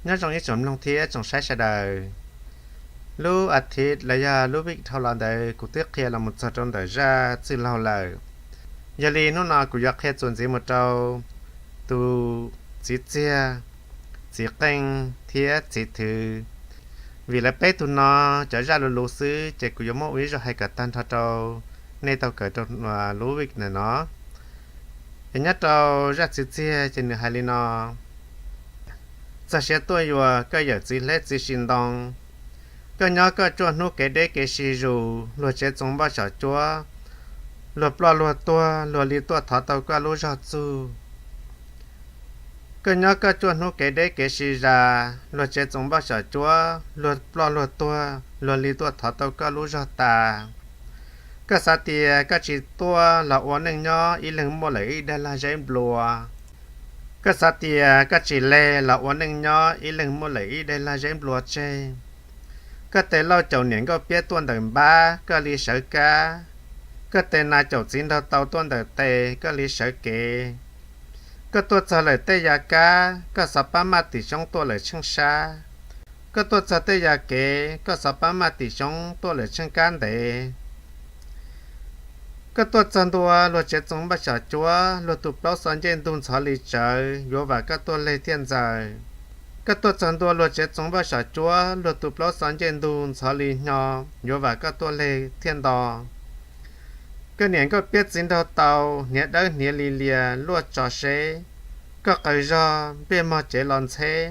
Nyob zoo ib tsoom mloog thiab tsoom saib sawv daws. Lub as thiv los yog lub vij dhau los ntawd kuv twb qhia los mus txog rau ntawm zaj txwj laug lawm. Yog li hnub no kuv yuav qhia txuas ntxiv mus rau tus txiv txiag, txiv qeej thiab txiv thwv. Vim lawv peb tug no cov zaj luv luv xwb ces kuv yuav muab ua ib zaug hais kom tag nrho rau nej tau kawm rau lub vij ntawm no. Es nyob rau zaj txiv txiag ces nws hais li no: Txog siav tuaj yuav koj yawm txiv hleb txiv si ntoo. Koj nyob koj cuaj hnub kev deb kev si zus, luag tsev txoos npauj xyom cuab, luag ploj luag tuag, luag li tuaj thov tau koj lub zog txug. Koj nyob koj cuaj hnub kev deb kev si zas, luag tsev txoos npauj xyom cuab, luag ploj luag tuag, luag li tuaj thov tau koj lub zog tas. Koj xav tias koj tsis tuaj los ua neej nyob ib leeg muaj lawm ib daig lag zeb nplua. Koj xav tias koj tsis leg los ua neej nyob ib leeg muaj lawm ib daig lag zeb nplua tseg. Koj tes lauj caum niam nkauj piab tuaj ntawm npab, koj li sawv kab. Koj tes nas caum txiv nraug tau tuaj ntawm tes, koj li sawv kev. Koj tuaj txog lawm tej yav kab, koj xov pab maj tim xyoob tuaj lawm tsheej sab. Koj tuaj txog tej yav kev, koj xov pab maj tim xyoob tuaj lawm tsheej kab ntev. Koj tuaj txog ntua luag tsev txoos npauj xyom cuab, luag tus plaub xo ncej ntug ntxhov li tsawv, yuav vam koj tuaj leg thiaj ntxaws. Koj tuaj txog ntua luag tsev txoos npauj xyom cuab, luag tus plaub xo ncej ntug ntxhov li hnyo, yuav vam koj tuaj leg thiaj nto. Koj niam nkauj piab txiv nraug tau, hniav dawb hniav li lias luaj tso seb, koj qaws zog npliaj mog cev los ntxheb.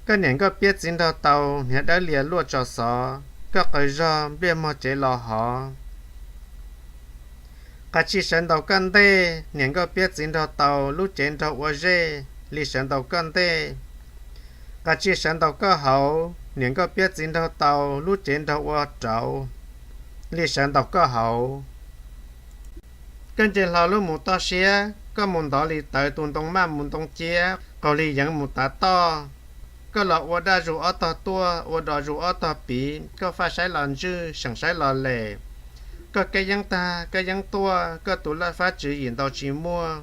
Koj niam nkauj piab txiv nraug tau, hniav dawb lias luaj tso xov, koj qaws zog npliaj mog cev los hov. Qas tsis sawv ntaus koj ntej, niam nkauj piab txiv nraug tau, lub cev nraug ua zej li sawv ntaus koj ntej. Qas tsis sawv ntaus koj hauv, niam nkauj piab txiv nraug tau, lub cev nraug ua rauv li sawv ntaus koj hauv. Koj nce hlo lub mus toj siab, koj mus ntov li tawv tu ntoo maj mus ntoo ciab, qaug li yeev mus tav toj. Koj los ua daj zus ob tog tuaj, ua dog zus ob tog piv, koj faj saib los ntswj, seem saib los lem. Koj kab yeeb tag kab yeeb tuaj, koj tus laj fab tswv yim ntau tsis muaj.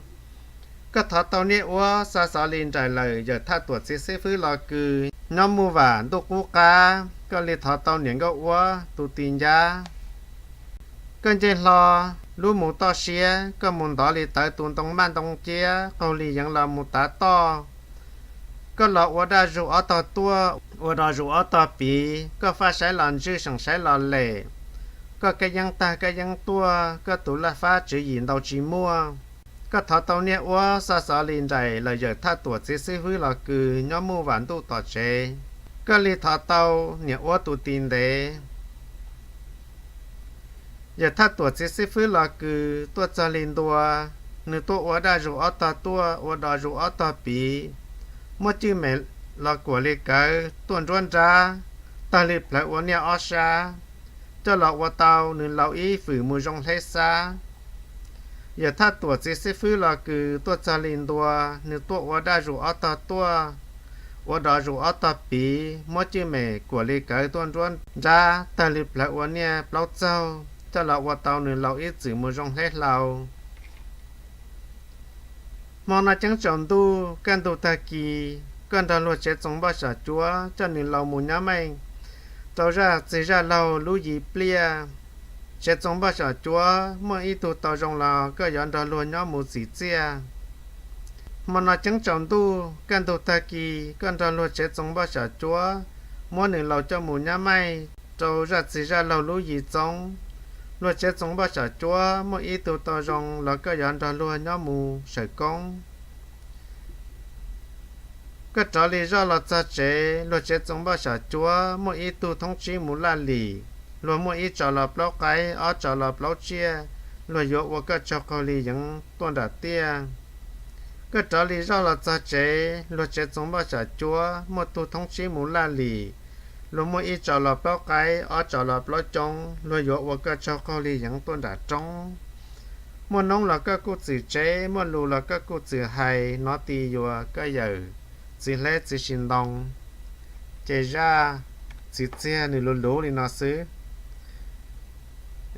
Koj thov tau niaj ua xa xov li nraim lawm, yawm thaj tuam txiv xib fwb los kws nyob mus vam ntuj qub qab, koj li thov tau niam nkauj ua tus ti ncab. Koj nce hlo lub mus toj siab, koj mus ntov li tawv tu ntoo maj ntoo ciab, qaug li yeev los mus tav toj. Koj los ua daj zus ob tog tuaj, ua dog zus ob tog piv, koj faj saib los ntswj, seem saib los lem. Koj kab yeeb tag kab yeeb tuaj, koj tus laj fab tswv yim ntau tsis muaj. Koj thov tau niaj ua xa xov li nraim lawm, yawm thaj tuam txiv xib fwb los kws nyob mus vam ntuj tom tsev, koj li thov tau niam ua tus ti ntev. Yawm thaj tuam txiv xib fwb los kws tuaj txog li ntua, nws tuaj ua daj zus ob tog tuaj, ua dog zus ob tog piv, muab cwj mem los kuam li kawv tuaj nruab nrab, tawg li plawv ua niaj ob sab, coj los ua tau nws laus ib fwm mus zoo hleb xab. Yawm thaj tuam txiv xib fwb los kws tuaj txog li ntua, nws tuaj ua daj zus ob tog tuaj, ua dog zus ob tog piv, muab cwj mem kuam li kawv tuaj nruab nrab, tawg li plawv ua niaj plaub txaug, coj los ua tau nws laus ib fwm mus zoo hleb hlau. Hmo no ceeb tsaus ntuj kaj ntug tag kis, koj nrog luag tsev txoos npauj xyom cuab coj nws laus mus nyab meej rau zaj txwg zaj laug lub yim pliaj. Tsev txoos npauj xyom cuab muaj ib tug tau zoo los koj yuav nrog luag nyob mus txim txiaj. Hmo no ceeb tsaus ntuj kaj ntug tag kis, koj nrog luag tsev txoos npauj xyom cuab muab nws laus coj mus nyab meej rau zaj txwg zaj laug lub yim txoob. Luag tsev txoos npauj xyom cuab muaj ib tug tau zoo los koj yuav nrog luag nyob mus sawm koob. Koj rov li zoj los txog tsev, luag tsev txoos npauj xyom cuab muaj ib tug thoob tsib mus laj lim, luag muaj ib tso los plaub qaib, ob tso los plaub tsiaj, luag yuav ua koj tsaug qaug li yeev tuaj nram tiaj. Koj rov li zoj los txog tsev, luag tsev txoos npauj xyom cuab muaj tug thoob tsib mus laj lim, luag muaj ib tso los plaub qaib, ob tso los plaub coob, luag yuav ua koj tsaug qaug li yeev tuaj nram roob. Muaj noob los koj kuj txwm tseb, muaj lus los koj kuj txwm hais, nov ti yuav koj yawm txiv hleb txiv si ntoo. Ces zaj txiv txiag nws luv luv li no xwb.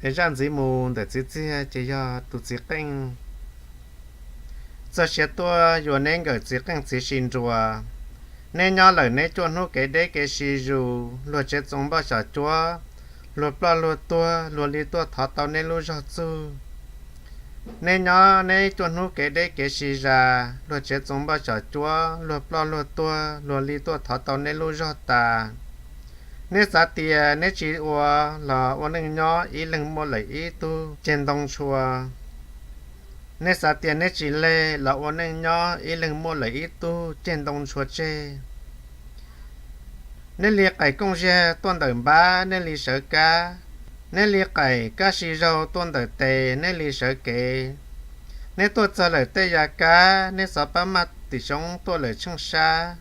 Es zaj ntxiv mus ntawm txiv txiag ces yog tus txiv qeej. Txog siav tuaj yuav neb nkawm txiv qeej txiv si nruas. Neb nyob lawm neb cuaj hnub kev deb kev siv zus, luag tsev txoos npauj xyom cuab, luag ploj luag tuag, luag li tuaj thov tau neb lub zog txug. Neb nyob neb cuaj hnub kev deb kev siv zas, luag tsev txoos npauj xyom cuab, luag ploj luag tuag, luag li tuaj thov tau neb lub zog tas. Neb xav tias neb tsis ua los ua neej nyob ib leeg muaj lawm ib tug ceg ntoo ntshua. Neb xav tias neb tsis leg los ua neej nyob ib leeg muaj lawm ib tug ceg ntoo ntshua tseg. Neb li qaim kooj ziag tuaj ntawm npab, neb li sawv kab. Neb li qaim kab si zaug tuaj ntawm tes, neb li sawv kev. Neb tuaj txog lawm tej yav kab, neb xov pab maj tim xyoob tuaj lawm tsheej sab.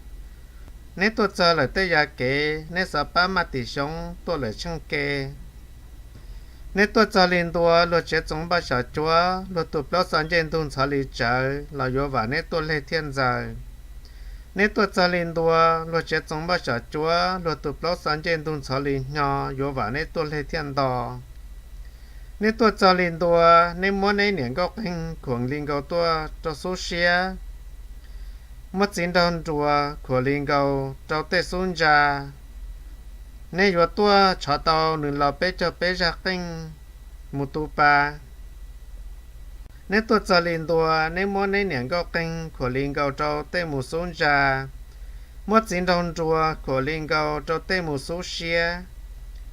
Neb tuaj txog lawm tej yav kev, neb xov pab maj tim xyoob tuaj lawm tsheej ke. Neb tuaj txog li ntua, luag tsev txoos npauj xyom cuab, luag tus plaub xo ncej ntug ntxhov li tsawv los yuav vam neb tuaj leg thiaj ntxaws. Neb tuaj txog li ntua, luag tsev txoos npauj xyom cuab, luag tus plaub xo ncej ntug ntxhov li hnyo, yuav vam neb tuaj leg thiaj nto. Neb tuaj txog li ntua, neb muab neb niam nkauj qeeg khuam li nkaus tuaj rau xub siab, muab txiv nraug nruas khuam li nkaus rau tej xub ntsa. Neb yuav tuaj tshov tau nws laus peb caug peb zaj qeej mus tu pa. Neb tuaj txog li ntua, neb muab neb niam nkauj qeeg khuam li nkaus rau tej mus xub ntsa, muab txiv nraug nruas khuam li nkaus rau tej mus xub siab.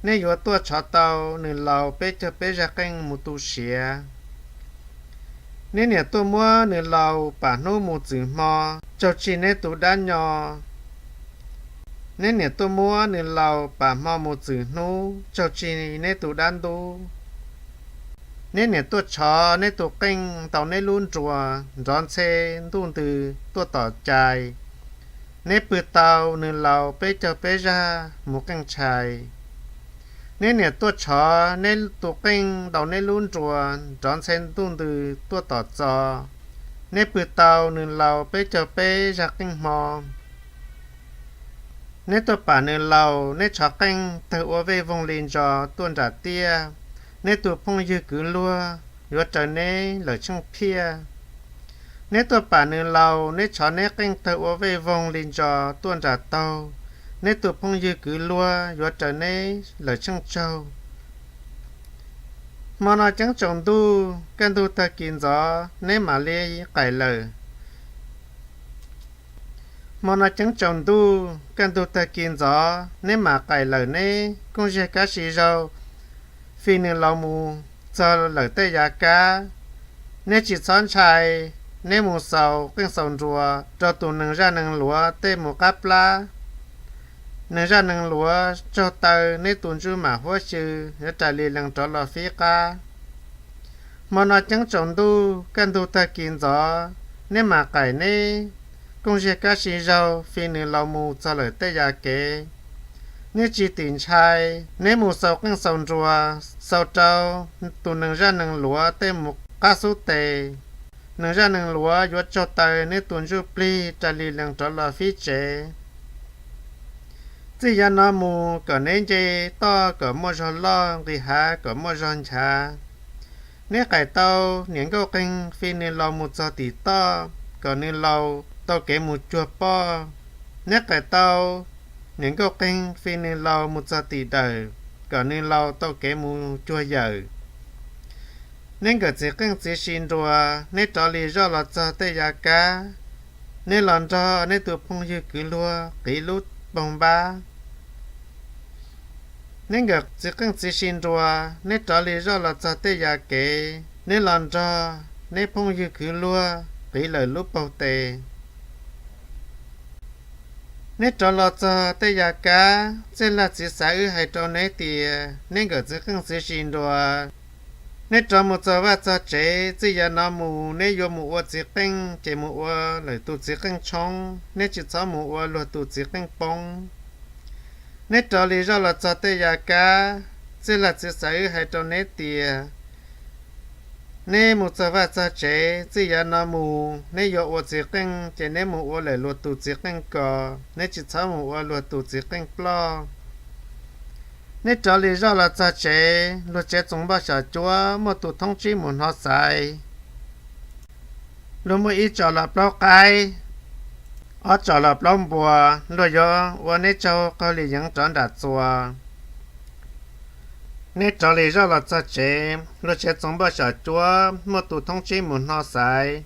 Neb yuav tuaj tshov tau nws laus peb caug peb zaj qeej mus tu siav. Neb niam tuaj muab nws laus pam hnub mus txwm hmo, tsaug tsi neb tus dab nyo. Neb niam tuaj muab nws laus pam hmo mus txwm hnub, tsaug tsi neb tus dab ntub. Neb niam tuaj tshov neb tus qeej ntaus neb lub nruas nrov ntxhe ntuj ntws tuaj tom cai. Neb pw tau nws laus peb caug peb zaj mus qeej tshais. Neb niam tuaj tshov neb tus qeej ntaus neb lub nruas nrov ntxhe ntuj ntws tuaj tom txos. Neb pw tau nws laus peb caug peb zaj qeej hmo. Neb tuaj pam nws laus, neb tshov qeej tawg ua vej voog li ntsos tuaj nram tiaj. Neb tus phooj ywg kwv luag yuav raws neb lawm tsheej phiaj. Neb tuaj pam nws laus, neb tshov neb qeej tawg ua vej voog li ntsos tuaj nram taug. Neb tus phooj ywg kwv luag yuav raws neb lawm tsheej tsaug. Hmo no ceeb tsaus ntuj, kaj ntug tag kis ntxov neb mam li qaim lawm. Hmo no ceeb tsaus ntuj, kaj ntug tag kis ntxov neb mam qaim lawm neb kooj ziag kab si zaug, fi nws laus mus txog lawm tej yav kab. Neb tsis txhob ntshai, neb mus xaus qeej xaus nruas rau tus neeg zaj neeg luav tej mus qab plab. Neeg zaj neeg luav tsaug taw neb tus ntsuj mam huab xyw yuav rais li lees rov los fib qab. Hmo no ceeb tsaus ntuj, kaj ntug tag kis ntxov neb mam qaim neb kooj ziag kab si zaug, fi nws laus mus txog lawm tej yav kev. Neb tsis tim ntshai, neb mus xaus qeej xaus nruas, xaus rau tus neeg zaj neeg luav tej mus qab xub tes. Neeg zaj neeg luav yuav tsaug taw neb tus ntsuj plig rais li lees rov los fib tsev. Txij yav no mus kom neb nce toj kom muaj zog loj, nqis hav kom muaj zog nchav. Neb qaim tau niam nkauj qeeg fi nws laus mus txog tim toj, kom nws laus tau kev mus cuag poj. Neb qaim tau niam nkauj qeeg fi nws laus mus txog tim dawm, kom nws laus tau kev mus cuag yawm. Neb nkawm txiv qeej txiv si nruas, neb rov li zoj los txog tej yav kab. Neb los nrog neb tus phooj ywg kwv luag qiv lub paug npab. Neb nkawm txiv qeej txiv si nruas, neb rov li zoj los txog tej yav kev. Neb los nrog neb phooj ywg kwv luag qiv lawm lub paug tes. Neb rov los txog tej yav kab, txij lag txiv xav wb hais rau neb tias neb nkawm txiv qeej txiv si nruas. Neb rov mus txog vaj txog tsev, txij yav no mus neb yuav mus ua txiv qeej ces mus ua lawm tus txiv qeej tshoob, neb tsis txhob mus ua luag tus txiv qeej poob. Neb rov li zoj los txog tej yav kab, txij lag txiv xav wb hais rau neb tias neb mus txog vaj txog tsev, txij yav no mus neb yuav ua txiv qeej ces neb mus ua lawm luag tus txiv qeej kos, neb tsis txhob mus ua luag tus txiv qeej ploj. Neb rov li zoj los txog tsev, luag tsev txoos npauj xyom cuab, muaj tus thoob tsib mus hnov xaiv. Luag muaj ib tsos los plaub qaib, Ob tsom los plaub npua, luag yuav ua neb tsaug qaug li yeev rov nram txuas. Neb rov li zoj los txog tsev, luag tsev txoov npaj xyom cuab, muaj tus thoob tsib mus hno xaiv.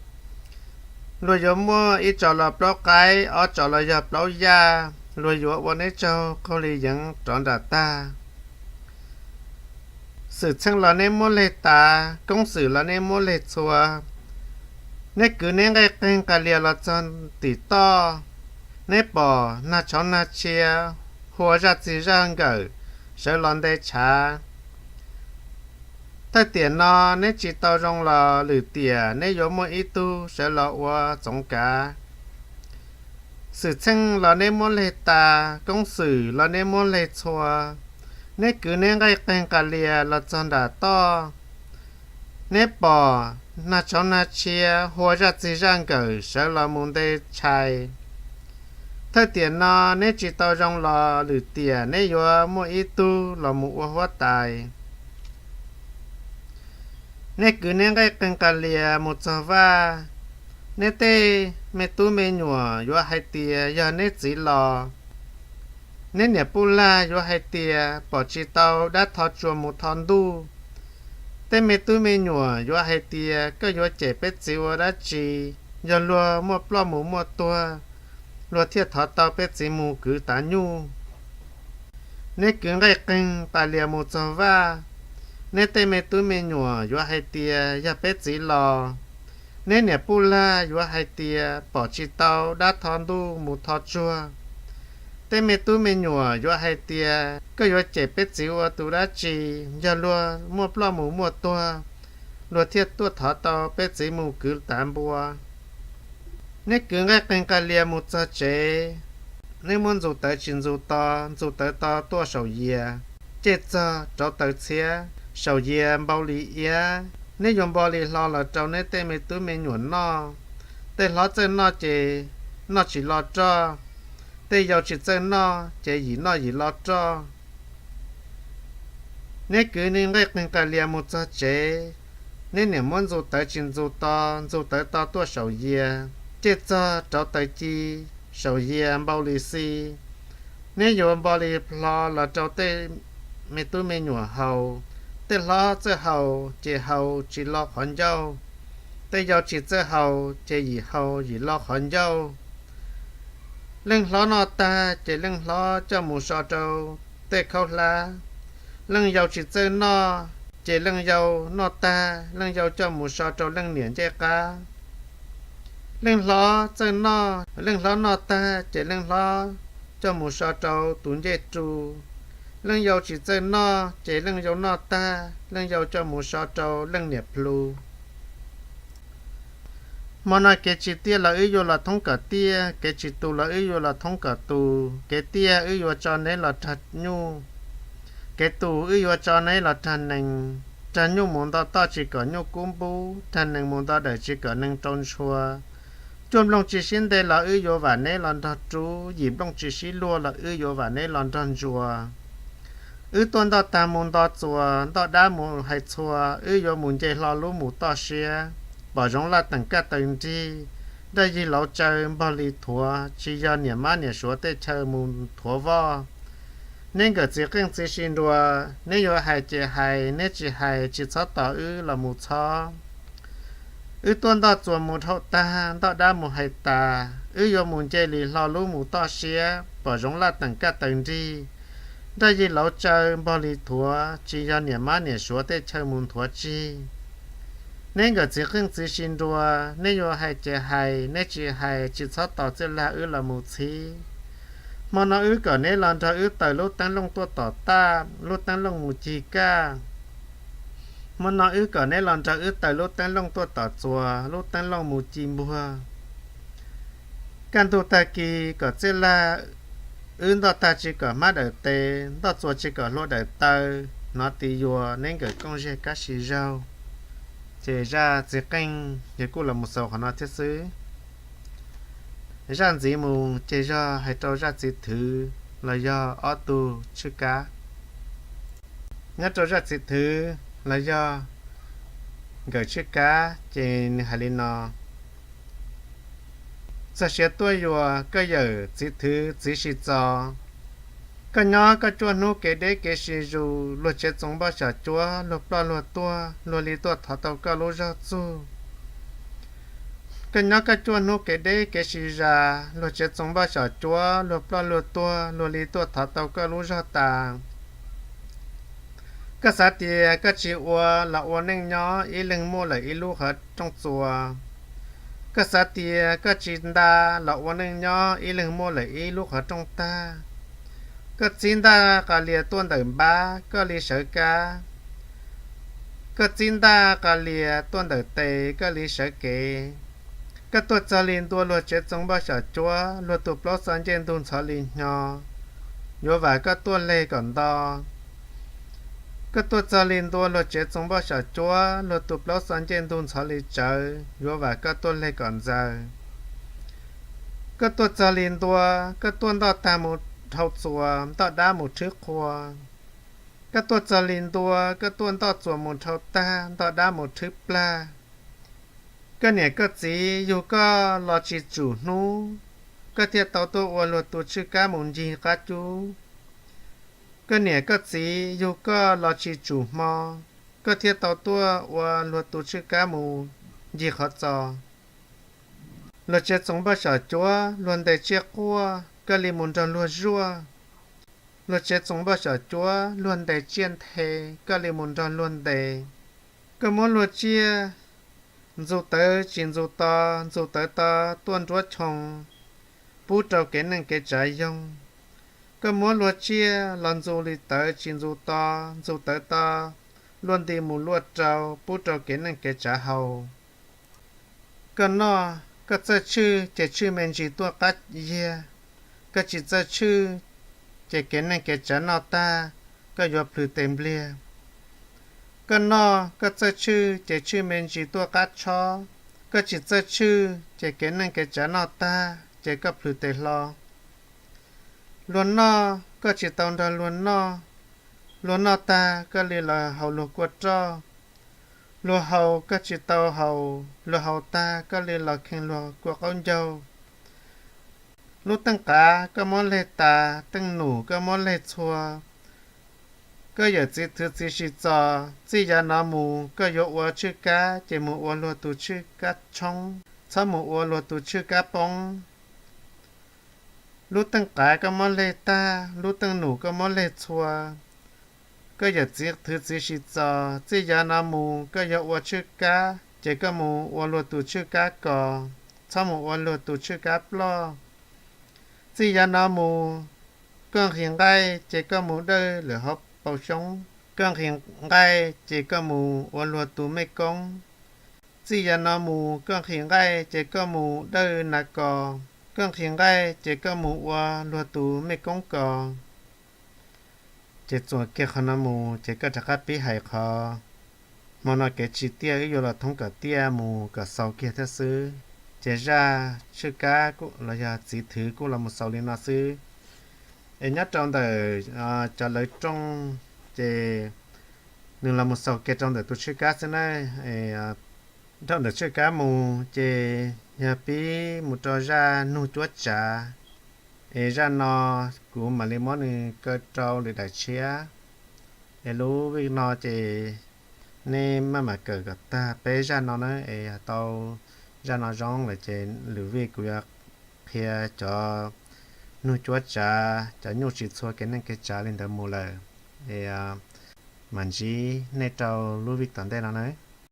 Luag yuav muaj ib tsom los plaub qaib, ob tsom los yog plaub yaj, luag yuav ua neb tsaug qaug li yeev rov nram tag. Xwm txheej los neb muab leg tas, koob xwm los neb muab leg txhua. Neb kwv neb nqaij qeeg qas lias los txog tim toj, neb pom nag tshauv nag tshia, hua zaj txig zaj nkawm, sawv los nte tshav. Thawj tiam no neb tsis tau zoo los lwm tiam neb yuav muaj ib tug sawv los ua txoov kav. Xwm txheej los neb muab leg tas, koob xwm los neb muab leg txhua. Neb kwv neb nqaij qeeg qas lias los txog nram toj, neb pom nag tshauv nag tshia, hua zaj txig zaj nkawm, sawv los mus nte tshais. Thawj tiam no neb tsis tau zoo los lwm tiam neb yuav muaj ib tug los mus ua huab tais. Neb kwv neb nqaij qeeg qas lias mus txog vaj, neb tej me tub me nyuam yuav hais tias yog neb txiv los. Neb niam puj lag yuav hais tias pom tsis tau dab thov tsuas mus thov ntuj. Tej me tub me nyuam yuav hais tias koj yuav cem peb txiv ua dab tsi, yog luag muaj ploj mus muaj tuag, luag thiaj thov tau peb txiv mus kwv tav nyuj. Neb kwv nqaij qeeg qas lias mus txog vaj, neb tej me tub me nyuam yuav hais tias yog peb txiv los. Neb niam puj lag yuav hais tias pom tsis tau dab thov ntuj mus thov tsuag. Tej me tub me nyuam yuav hais tias koj yuav cem peb txiv ua tus dab tsi, yog luag muaj ploj mus muaj tuag, luag thiaj tuaj thov tau peb txiv mus kwv tav npua. Neb kwv nqaij qeeg qas lias mus txog tsev, neb muab ntxus tawv tsis ntxus to, ntxus tawv to tuaj saum yias, ceg txog rauv taws txhiab, saum yias npau li iab, neb yuav npau li hlo los rau neb tej me tub me nyuam noj. Tej hlob txawj noj ces noj tsis lo roj, tej yau tsis txawj noj ces yim noj yim lo roj. Neb kwv neb nqaij qeeg qas lias mus txog tsev, neb niam muab ntxus tawv tsis ntxus to, ntxus tawv to tuaj saum yias, ceg txog rauv taws ci, saum yias npau li xi. Neb yuav npau li hlo los rau tej me tub me nyuam haus. Tej hlob txawj haus ces haus tsis lo qhov ncauj, tej yau tsis txawj haus ces yim haus yim lo qhov ncauj. Leej hlob noj tag ces leej hlob coj mus so rau tej khaub hlab. Leej yau tsis txawj noj ces leej yau noj tag leej yau coj mus so rau leej niam ncej qab. Leej hlob txawj noj, leej hlob noj tag ces leej hlob coj mus so rau tus ncej ru. Leej yau tsis txawj noj ces leej yau noj tag leej yau coj mus so rau leej niam plhu. Hmo no kev tsis tiaj los wb yuav los thoob kom tiaj, kev tsis tu los wb yuav los thoob kom tu. Kev tiaj wb yuav tso neb los rag nyuj, kev tu wb yuav tso neb los rag nees. Rag nyuj mus nto toj tsis kom nyuj kub npub, rag nees mus nto dawm tsis kom nees rau ntshua. Cuaj nplooj tsis sib nte los wb yuav vam neb los nrog rub, yim nplooj tsis sib luag los wb yuav vam neb los nrog ntsuas. Wb tuaj ntoj tag mus nto txuas, ntoj dab mus hais txhua, wb yuav mus nce hlo lub mus toj siab, pom zoov laj teem kaj taw nrig, nraj yig lauv tsaw npog li thuav, tsis yog niam mab niam suav tej chaw mus thuav voj. Neb nkawm txiv qeej txiv si nruas, neb yuav hais ces hais, neb tsis hais tsis txhob tos wb los mus txhob. Wb tuaj ntoj txuas mus dhau tag, ntoj dab mus hais tas, wb yuav mus nce li hlo lub mus toj siab, pom zoov laj teem kaj taw nrig, nraj yig lauv tsaw npog li thuav, tsis yog niam mab niam suav tej chaw mus nthuav tsig. Neb nkawm txiv qeej txiv si nruas, neb yuav hais ces hais, neb tsis hais tsis txhob tos txij lag wb los mus txhib. Hmo no wb kom neb los nrog wb taws lub teeb looj tuaj tom taj, lub teeb looj mus cig kaj. Hmo no wb kom neb los nrog wb taws lub teeb looj tuaj tom txuas, lub teeb looj mus ci npuag. Kaj ntug tag kis kom txij lag wb ntoj tag tsis kom hmab dawm tes, ntoj txuas tsis kom hlua dawm taw, hnov tis yuas neb nkawm kooj zej kab si zaug. Ces zaj txiv qeej yog kuj los mus xaus qhov no thiab xwb. Zaj ntxiv mus ces yog hais rau zaj txiv thwv los yog ob tug tshwj kab. Nyob rau zaj txiv thwv los yog nkawm tshwj kab ces nws hais li no: Txog siav tuaj yuas koj yawm txiv thwv txiv si txo. Koj nyob koj cuaj hnub kev deb kev si zus, luag tsev txoos npauj xyom cuab, luag ploj luag tuag, luag li tuaj thov tau koj lub zog txug. Koj nyob koj cuaj hnub kev deb kev si zas, luag tsev txoos npauj xyom cuab, luag ploj luag tuag, luag li tuaj thov tau koj lub zog tas. Koj xav tias koj tsis ua los ua neej nyob, ib leeg muaj lawm ib lub qhov rooj txuas. Koj xav tias koj tsis nta los ua neej nyob, ib leeg muaj lawm ib lub qhov rooj tag. Koj txib ntaj qas lias tuaj ntawm npab, koj li sawv kab. Koj txib ntaj qas lias tuaj ntawm tes, koj li sawv kev. Koj tuaj txog li ntua luag tsev txoos npauj xyom cuab, luag tus plaub txo ncej ntug ntxhov li hnyo, yuav vam koj tuaj leg kom nto. Koj tuaj txog li ntua luag tsev txoos npauj xyom cuab, luag tus plaub txo ncej ntug ntxhov li tsawv, yuav vam koj tuaj leg kom ntxaws. Koj tuaj txog li ntua, koj tuaj ntoj tag mus dhau txuas, ntoj dab mus rhwb qhua. Koj tuaj txog li ntua, koj tuaj ntoj txuas mus dhau tag, ntoj dab mus rhwb plag. Koj niam koj txiv yug koj los tsis tsum hnub, koj thiaj tau tuaj ua luag tus tswj kab mus ncig qab cub. Koj niam koj txiv yug koj los tsis tsum hmo, koj thiaj tau tuaj ua luag tus tswj kab mus ncig qhov txos. Luag tsev txoos npauj xyom cuab, luag ntes tsiaj quaj, koj li mus nrog luag zuaj. Luag tsev txoos npauj xyom cuab, luag ntes tsiaj nthe, koj li mus nrog luag ntes. Koj muab luag tsiaj ntxus tawv tsis ntxus to, ntxus tawv to tuaj nruab choo, pub rau kev neej kev tsav yoog. Koj muab luag tsiaj los ntxus li tawv tsis ntxus to, ntxus tawv to luaj nti mus luaj rau, pub rau kev neej kev tsav haus. Koj noj, koj txawj tshwj ces tshwj me ntsis tuaj qab yiag, koj tsis txawj tshwj ces kev neej kev tsav noj tag, koj yuav plhws tes npliag. Koj noj, koj txawj tshwj ces tshwj me ntsis tuaj qab tshob, koj tsis txawj tshwj ces kev neej kev tsav noj tag ces koj plhws tes hlo. Luag noj, koj tsis tau nrog luag noj, luag noj tag koj li los haus luag kua roj. Luag haus, koj tsis tau haus, luag haus tag koj li los kheej luag kua qaub ncaug. Lub teej qav koj muab leg tas, teej num koj muab leg txhua, koj yawm txiv thwv txiv si txos, txij yav no mus koj yuav ua tswj kab ces mus ua luag tus tswj kab tshoob, txhob mus ua luag tus tswj kab poob. Lub teej qav koj muab leg tag, lub teej num koj muab leg txhua, koj yawm txiv thwv txiv si txos, txij yav no mus koj yuav ua tswj kab ces koj mus ua luag tus tswj kab kos, txhob mus ua luag tus tswj kab ploj. Txij yav no mus, koj nqhis nqaij ces koj mus dawj lawm hauv paus xyoob, koj nqhis nqaij ces koj mus ua luag tus mej koob. Txij yav no mus koj nqhis nqaij ces koj mus dawj nas kos, koj nqhis nqaij ces koj mus ua luag tus mej koob kos. Ces txuas kiag qhov no mus ces koj rov qab pib hais qhov hmo no kev tsim tiaj wb yuav los thoob kom tiaj mus kom xaus kiag thiab xwb. Ces zaj tswj kab los yog txiv thwv kuj los mus xaus li no xwb. Es nyob rau ntawm cov lawv rooj, ces nws los mus xaus kiag rau ntawm tus tswj kab xwb na. Dhau ntawm tswj kab mus ces yog pib mus rau zaj nug cuab tsav. Es zaj no kuv mam li muab nws kaw rau lwm daim tshiab. Es lub vij no ces nej maj mam kawm kom tag peb zaj no na, es yog tau zaj no zoo lawm ces lwm vij kuv yuav qhia cov nug cuab tsav, cov nyuj tsis txhua kev neej kev tsav li ntawd mus lawm. Es mam ntsib nej rau lub vij tom ntej no na.